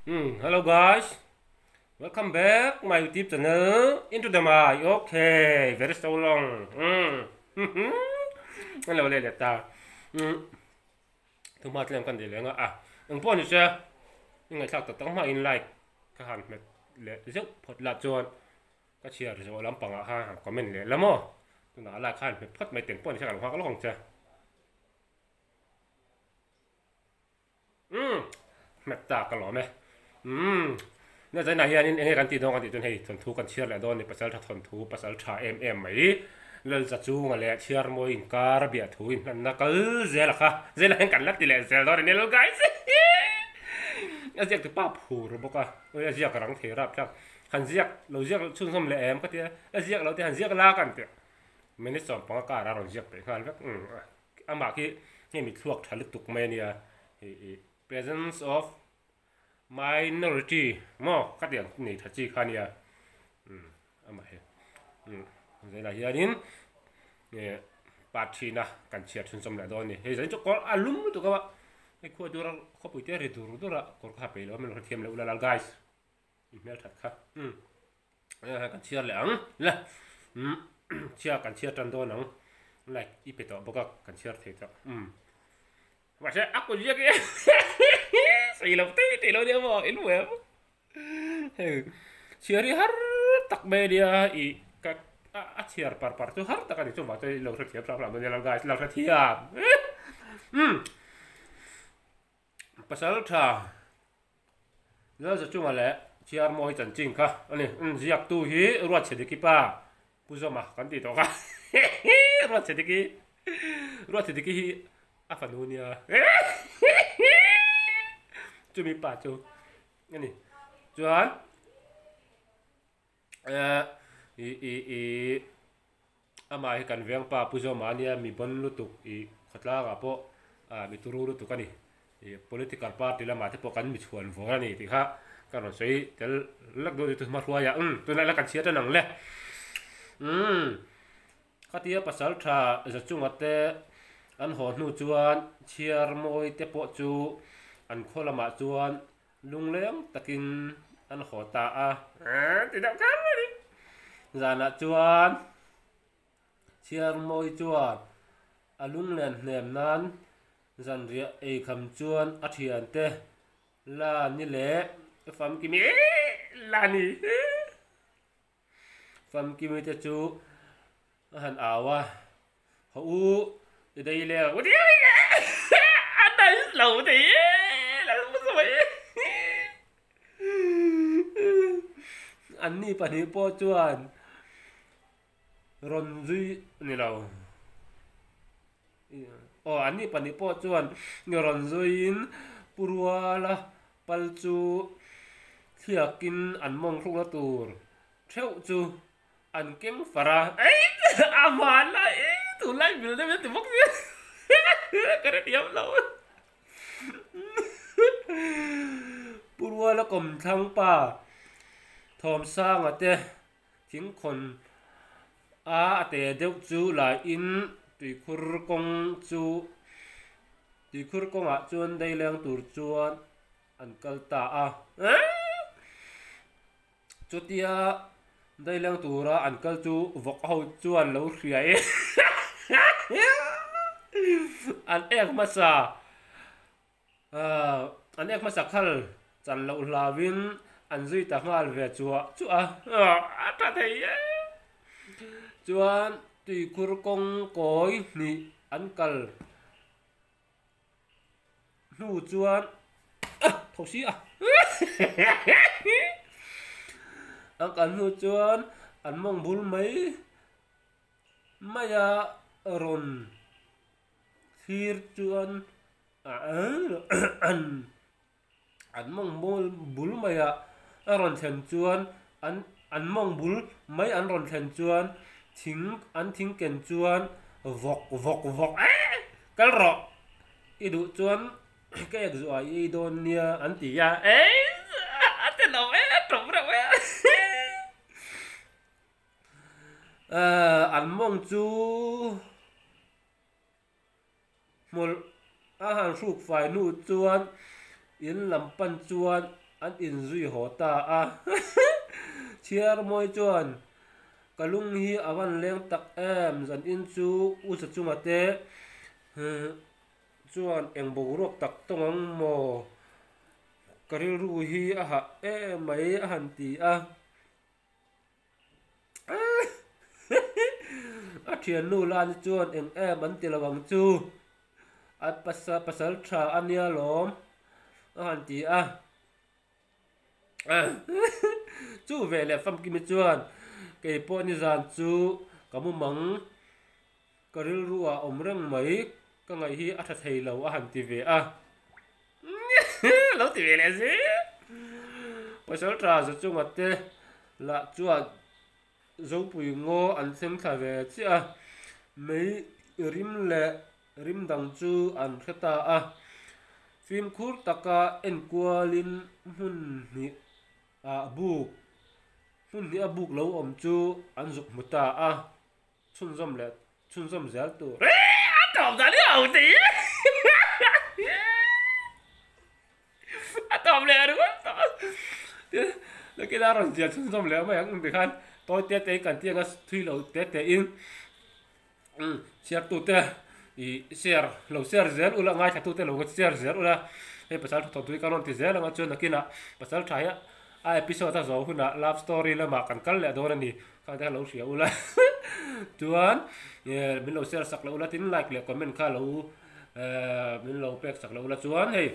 Hello guys, welcome back my YouTube channel into the my okay very so long. Hello le le ta. Thuma tlem kan dil lenga a. Eng pawh ni se i ngaihthlak tak tak hma in like ka han hmet leh zeuh phawt la chuan ka chhiar zawh lampangah khan han comment leh la maw. Tunah like khan hmet phawt mai teng pawh ni se ka lo nghak lawk ang che. Umm hmet ta ka lawm e. Umm na zainah hianin enge kan tih dawn kan tih chuan hei thawnthu kan chhiar leh dawn a ni pasal tha thawnthu pasal tha em em mai Lalza chunga leh chhiar mawi inkar a biah thu in hlanna kal zel a kha zel ah hian kan la ti leh zel dawn a ni lo guys a ziak tu pa phur bawk a ui a ziak rang thei rap thlak han ziak lo ziak chhunzawm leh em ka tia a ziak lo te han ziak la kan tih minute 15 kar a rawn ziak peih nghal vek umm Amah khi hei mi thluak tha lutuk mai a nia, ih presence of minority maw ka tih ang nei tha chi kha a nia, umm amah hi umm zailah hianin eh part thina kan chhiar chhunchawm leh dawn a ni, hei zain chu kawr a lum lutuk a hei khua dur a khawpui te ri dur dur a kawr kha peih lo a min rawn hrethiam leh ula lal guys in hmel that kha umm kan chhiar leh ang le umm chhiar kan chhiar tan dawn ang like i pe tawh bawk a kan chhiar thei tawh umm mahse a kut ziak hi sawi lo tei tei lo nia maw in hmu em hei chhiar hi har tak mai ania i ka a chhiar par par chu har tak a ni chuvang chuan lo hrethiam hram hram ania lo guys lo hrethiam umm pasal tha. Lalza chunga leh Chiar Mawi chanchin kha a ni. Umm ziaktu hi Ruatchhediki pa Pu Zawma kan tih tawh kha. Ruatchhediki Ruatchhediki hi a fanu nia. Chumi pa chu a ni. Chuan eh i i i amah hi kan veng pa Pu Zawma ania mi bon lutuk i khawtlangah pawh ah mi turu lutuk a ni. Ih political party lamah te pawh kan mi chhuan vawr a ni tih kha ka rawn sawi tel lek dawn a ni chu hma hruaiah umm tunah la kan chhiat a nang le. Umm khatia pasal tha za chunga te an haw hnu chuan chhiar mawi te pawh chu an khaw lamah chuan lungleng takin an haw ta a. Ti deuh kher mai a ni. Zanah chuan chhiar mawi chuan a lunglen hnem nan Zanriah ei kham chuan a thiante la ni leh famkimi la ni famkimi te chu a han au a, Haw u i dei leh ang a nice lo thei e Lalmusawi anni pahnih pawh chuan rawn zui ni lo. Aw an nih pahnih pawh chuan rawn zuiin Pu Ruala pal chu thliakin an mawng hrukna tur theuh chu an keng far a. A hman lai e tunlai mil deuh hian ti bawk sia ka hrethiam lo. Pu Ruala kawmthlang pa Thawmsanga te Thingkhawn a a te deuh chu laiin tuikhur kawng chu tuikhur kawngah chuan daileng tur chuan an kal ta a. Chutia daileng tura an kal chu vawk ho chuan lo hria e an ek hmasa An ek hmasa khal chan loh hlauin an zui ta nghal ve chuah chuah a, a tha thei e. Chuan tuikhur kawng kawi hnih an kal hnu chuan tho si a an kal hnu chuan an mawng bul mai mai a rawn thlir chuan An mawng bul maiah a rawn thlen chuan an an mawng bul mai an rawn thlen chuan thing an thing ken chuan vawk vawk vawk eh kal rawh i duh chuan ka ek zuah i ei dawn nia an ti a eh a ti lo e a tawp reuh e an mawng chu. Hmawlh a han hruk fai hnu chuan in lam pan chuan An inzui haw ta a. Chhiarmawi chuan, Ka lung hi a van leng tak em, zanin chu U Zachunga te chuan eng boruak tak tawng ang maw? Ka rilru hi a hah em mai a han ti a. A thiannu Lani chuan eng em an ti lo ang chu, a pasal tha a nia lawm a han ti a. Chu ve leh Famkimi chuan kei pawh nizan chu ka mu mang, ka rilru ah awm reng mai, ka ngaih hi a tha thei lo a han ti ve a. Lo ti ve leh zel. Pasal tha za chunga te lah chuan Zopui ngaw an thleng thla ve chiah a, mei rim leh rim dang chu an hre ta a. Fimkhur taka enkualin hmun hnih ah buk, hmun hnih a buk lo awm chu an zuk hmu ta a. Chhunzawm leh chhunzawm zel tur. A tawp dan hi a ho thei e. A tawp leh ringawt tawh. Nakin a rawn ziah chhunzawm leh mai ang tikhan tawi te te in kan tih anga thui lo te te in chhiartute ih share lo share zel ula ngaithlatute lo share zel ula hei pasal tha thawnthu hi kan rawn ti zel anga chuan nakinah pasal tha hi a episode a zawh hunah love story lamah kan kal leh dawn a ni. Kha te kha lo hria ula chuan min lo share sak loh ula tin like leh comment kha lo min lo pek sak loh ula chuan hei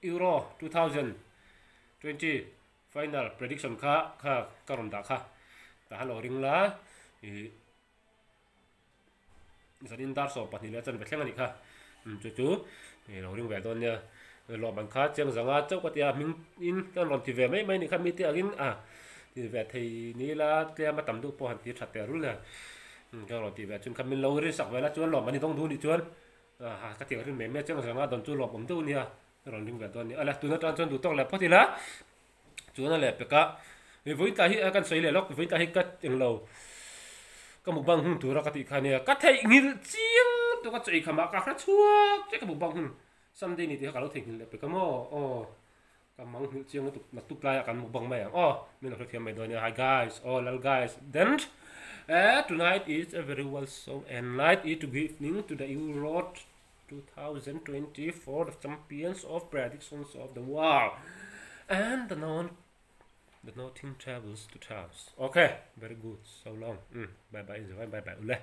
Euro 2020 final prediction kha kha ka rawn dah kha tah khan lo ring la ih Zanin dar 12 leh chanve thleng a nih kha. Chu chu i lo ring ve dawn nia. Lawm an kha chiang zanga chauh ka tia hming in kan rawn ti ve mai mai nih kha mite angin a ti ve thei ni ila tlem a tam deuh pawh han ti that teh rul nia. Ka rawn ti ve chun kha min lo rin sak ve la chuan lawm an ni dawng duh nih chuan ka ti ang rin mai mai a chiang zanga dawn chu lawm awm deuh nia ka rawn ring ve dawn nia. Ala tun atang chuan duh tawk leh phawt ila Chuan a leh pek a, vawi tlai hi a kan sawi leh lawk, vawi tlai hi ka englo ka mukbang hun tura ka tih kha nia, ka theihnghilh chiang tawk a chawi khamah ka hre chhuak chiah ka mukbang hun Sunday ni tih kha ka lo theihnghilh leh pek a maw aw ka manghilh chiang lutuk naktuk laiah kan mukbang mai ang aw min lo hrethiam mai dawn nia hi guys aw lal guys then eh tonight is a very well so and night is to good evening to the Euro 2024 the champions of predictions of the world and the non the nothing travels to towns okay very good so long mm, bye bye enjoy bye bye ule.